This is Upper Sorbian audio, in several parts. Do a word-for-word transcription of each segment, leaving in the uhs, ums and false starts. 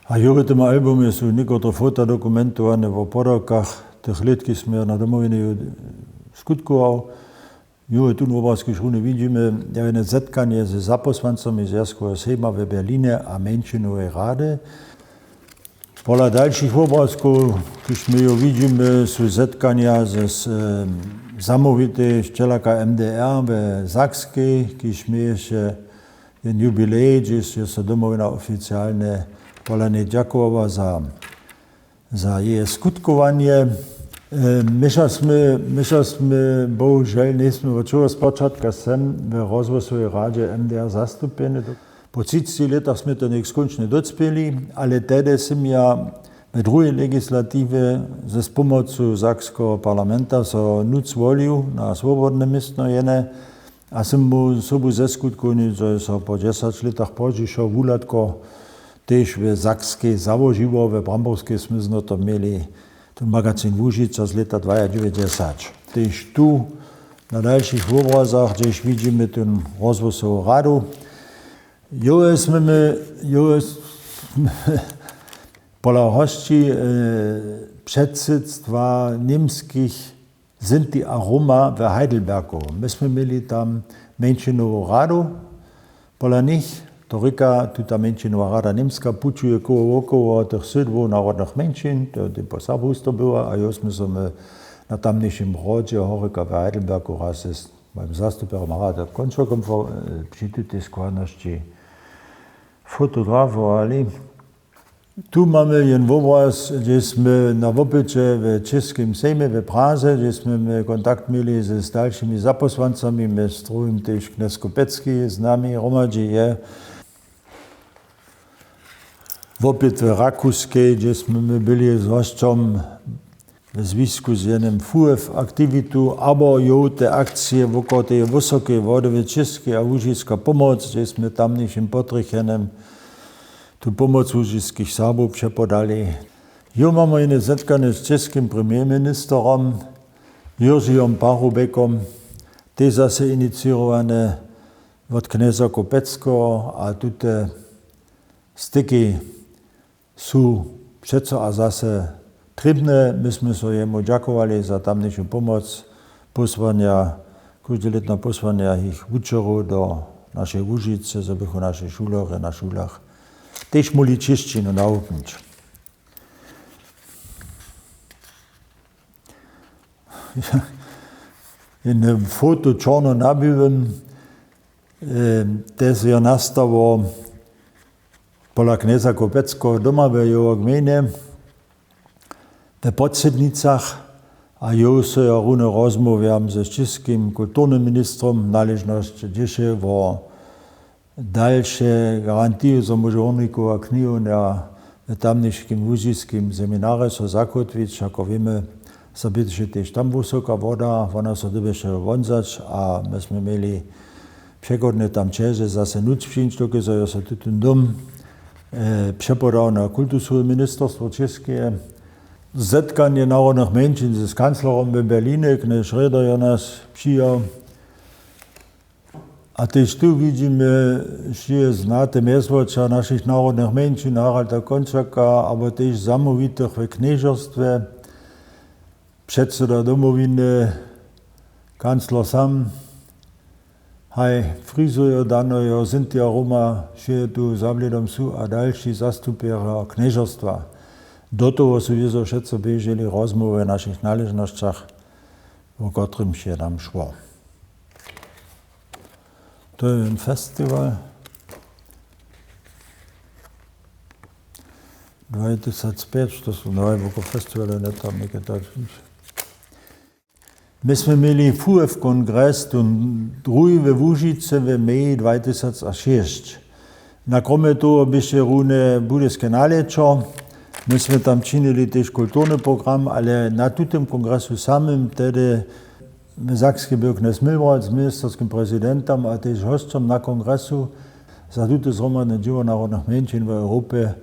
A jo, w tym albumje su někotre fota dokumentowane wo podawkach tych lět, kiž smy na Domowinje skutkował. Jo, tu w Obrazkej runje widźimy jedne zetkanje ze zapósłancami Zwjazkoweho sejma w Berlinje a mjeńšinowej rady. Pola dalšich wobrazkow, kiž my jo widźimy, su zetkanja z, z zamołwitej wšelaka M D R w Sakskej, kiž měješe jen jubilej, hdźež je so Domowina oficialnje pola njeje dźakowała za za jeje skutkowanje. Měša smy, měša smy, bohužel njejsmy wot čeho spočatka sem w rozhłosowej radźe M D R zastupjeni. Po třiceći lětach smy to něk skónčnje docpěli, ale tehdy sym ja w druhej legislatiwje z pomocu sakskeho parlamenta so nutř wolił na swobodne městno jene. A sym mu sobu zeskutkownił, zo je so po dźesać lětach pozdźišo wuhladko tež w Sakskej załožiło. W Bramborskej smy znoto měli ten magazin Łužica z lěta dwajadźewjećdźesat. Tež tu na dalšich wobrazach, hdźež widźimy ten rozhłosowy radu. Jo, smy my, jo, pola hosći předsydstwa němskich Sinti a Roma w Heidelbergu. My smy měli tam mjeńšinowu radu. Pola nich, to rěka, tuta mjeńšinowa rada Němska pućuje koło wokoło tych sydłow narodnych mjeńšin, to je po Serbowstwo była, a jo smy so my na tamnišim hrodźe Horyka w Heidelbergu raz z mojim zastupjerjom Haraldom Končokom při tutej składnosći fotografowali. Tu mamy jen wobraz, hdźe smy na wopyće w Čěskim sejmje w Praze, hdźe smy my kontakt měli z, z dalšimi zapósłancami, mjez druhim tež knjez Kopecki z nami hromadźe je. Wopyt w Rakuskej, hdźe smy my byli z hosćom w zwisku z jenym fuef aktiwitu, abo jo te akcije wokoło teje wysokej wody w Čěskej a Łužiska pomoc, hdźe smy tamnišim potrjechenym tu pomoc łužiskich Serbow přepodali. Jo mamy jene zetkanje z čěskim premierministerom Jiržijom Parubekom, tež zase iniciěrowane wot knjeza Kopeckeho, a tute styki su přeco a zase trěbne. My smy so jemu dźakowali za tamnišu pomoc, pósłanja, kóždelětna pósłanja jich wučerjow do našej Łužicy, zo bychu naši šulerjo na šulach tež móhli čěšćinu nawuknyć. Jene foto čorno na biłym, te so jo nastało pola knjeza Kopeckeho doma w jeho gmejnje, w Podsydnicach, a jo so jo runje rozmołwjam ze čěskim kulturnym ministrom, naležnosć dźěše wo dalše garantije, zo móže hórnikowa knihownja w tamniškim łužiskim seminarje so zakótwić, jako wěmy, so běše tež tam wysoka woda, wona so dyrbješe wonzać, a my smy měli přechodnje tam ćeže zase nutř přińć, dokelž jo so tutón dom přepodał na kultusowe ministerstwo Čěskeje. Zetkanje narodnych mjeńšin z kanclerom w Berlinje, knjez Schröder, jo nas přijał. A tež tu widźimy wšě znate mjezwoća našich narodnych mjeńšin, Haralda Končaka, abo tež zamołwitych w knježerstwje, předsyda Domowiny, kancler sam, haj, frizojo Danojo, Sinti a Roma, wšě tu za wlědom su a dalši zastupjerjo knježerstwa. Do toho su wězo wšetcy běželi rozmołwy w našich naležnosćach, wo kotrymž je nam šło. To je jen festiwal. Dwatysacpjeć, to su nowe woko festiwale, ne tam něke tak. My smy měli fuef kongres, tón druhi we Łužicy w meji dwatysacšěsć. Na kromje toho běše runje budyske nalěćo. My smy tam činili tež kulturny program, ale na tutym kongresu samym tehdy w Sakskej był knjez Milward z ministerskim prezidentom a tež hosćom na kongresu za tute zhromadne dźěło narodnych mjeńšin w Europje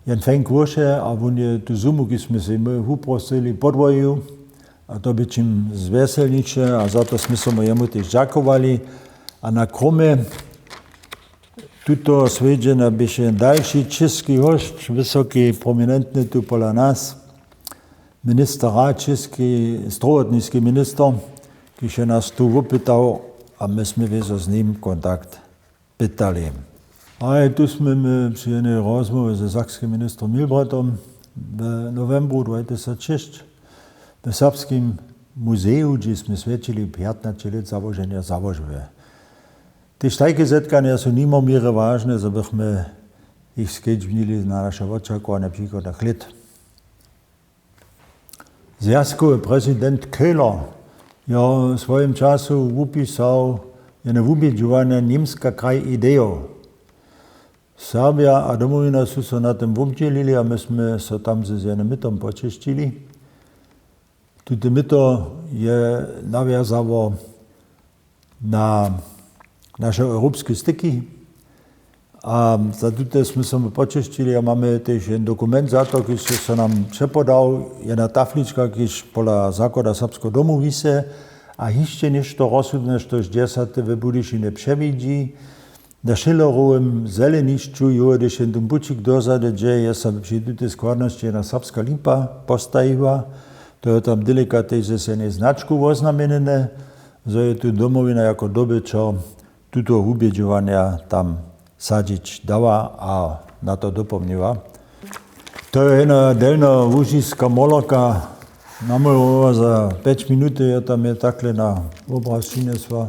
Jan Fenk Wóše, a wón je tu sumu, kiž smy sej my wuprosyli, podwojił. A to bě čim zwjeselniše, a za to smy so my jemu tež dźakowali. A na kromje Tuto swjedźenja běše dalši čěski hosć, wysoki, prominentny tu pola nas, minister Rad, čěski, strowotniski minister, kiž je nas tu wopytał a my smy wězo z nim kontakt pytali. A tu smy my při jednej rozmołwje ze sakskim ministrom Milbretom w nowembru dwajtysacšěsć w Serbskim muzeju, hdźež smy swjećili pjatnaće lět załoženja załožby. Tež tajke zetkanja su nimo měry wažne, zo bychmy jich skedźbnili na naše wočakowanja přichodnych lět. Zwjazkowy prezident Köhler jo w swojim času wupisał jene wubědźowanje Němska kraj idejow. Serbja a Domowina su so na tym wobdźělili a my smy so tam z jenym mytom poćešćili. Tute myto je nawjazało na naše europske styki. A za tute smy so my poćešćili a mamy tež jeden dokument za to, kiž so nam přepodał, jedna taflička, kiž pola zakłada Serbskeho domu wise, a hišće něšto rozsudne, štož dźesate w Budyšinje přewidźi. Na Schillerowym zelenišću je hdyž jeden bučik dozady, hdźe je so při tutej składnosći jedna serbska limpa postajiła. To je tam delikatnje z jenej značku woznamjenjene, zo je tu Domowina jako dobyćo tuto wubědźowanja tam sadźić dała a na to dopomniła. To je jedna delnjołužiska molerka, namolowa za pjeć minuty, je tam je takle na wobraz přinesła.